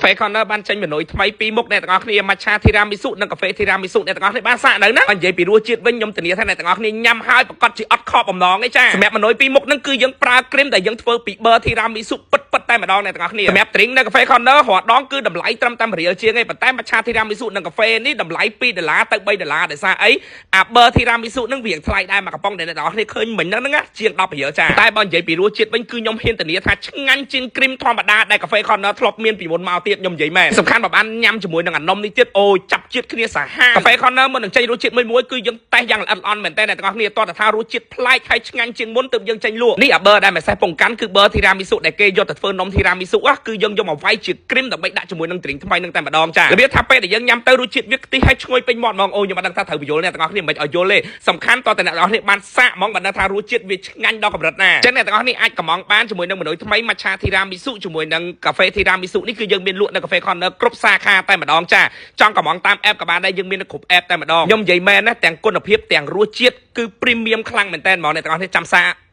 Cafe Corner បានចេញម៉នុយថ្មីពីរមុខអ្នកទាំងអស់គ្នា Matcha Tiramisu និងកាហ្វេ Tiramisu អ្នកទាំងអស់គ្នាបានសាកនៅណានិយាយពីរសជាតិវិញខ្ញុំធានាថាអ្នកទាំងអស់គ្នាញ៉ាំហើយប្រកាសជាអត់ខកបំណងទេចាសម្រាប់ម៉នុយពីរមុខហ្នឹងគឺយើងប្រើគ្រីមដែលយើងធ្វើពីប៊ឺ Tiramisu ពិតពិតតែម្ដងអ្នកទាំងអស់គ្នាសម្រាប់ drink នៅ Cafe Corner រាល់ដងគឺតម្លៃត្រឹមតែ1រៀលជាងឯងប៉ុន្តែ Matcha Tiramisu និងកាហ្វេនេះតម្លៃ2ដុល្លារទៅ3ដុល្លារដោយសារអីអាប៊ឺ Tiramisu ហ្នឹងវាថ្លៃដែរមួយកំប៉ុងដែលអ្នកទាំងអស់គ្នាឃើញមិញហ្នឹងណាជាង10រៀលចាតែបើនិយាយពីរសជាតិវិញគឺខ្ញុំហ៊ានធានាថាឆ្ងាញ់ជាងគ្រីមធម្មតាដែល Cafe Corner ធ្លាប់មានពីមុនមកទៀតខ្ញុំនិយាយមែនសំខាន់បើបានញ៉ាំជាមួយនឹងអានំនេះទៀតអូយចាប់ជាតិគ្នាសាហាវ Cafe Corner មុននឹងចេញរសជាតិមួយមួយគឺយើងតេស្តយ៉ាងល្អិតល្អន់មែនតើអ្នកទាំងអស់គ្នាតោះតែថារសជាតិប្លែកហើយឆ្ងាញ់ជាងមុនទើបយើងចេញលក់នេះអាប៊ឺដែលម្សេះពងកាន់គឺប៊ឺ Tiramisu ដែលគេយកទៅធ្វើនំ Tiramisu គឺយើងយកមកវាយជាគ្រីមដើម្បីដាក់ជាមួយនឹង drink ថ្មីនឹងតែម្ដងចារបៀបថាពេលដែលយើងញ៉ាំទៅរសជាតិវាខ្ទិះហើយឈ្ងុយពេញមាត់ហ្មងអូខ្ញុំអត់ដឹងថាត្រូវបញ្យល់អ្នកទាំងអស់គ្នាមិនឲ្យយល់ទេសំខាន់តើតែអ្នកទាំងអស់គ្នាបានសាកហ្មងបានដឹងថារសជាតិវាឆ្ងាញ់ដល់កម្រិតណាអញ្ចឹងអ្នកទាំងអស់គ្នាអាចកម្មង់បានជាមួយនឹងមនុស្សថ្មី Matcha Tiramisu ជាមួយនឹងកាហ្វេ Tiramisu នេះគឺយើងមានលក់នៅ Cafe Corner គ្រប់សាខាតែម្ដងចាចង់កម្មង់តាម app ក៏បានដែរយើងមាននៅគ្រប់ app តែម្ដងខ្ញុំនិយាយមែនណាទាំងគុណភាពទាំងរសជាតិគឺ premium ខ្លាំងមែនតើហ្មងអ្នកទាំងអស់គ្នាចាំសាក។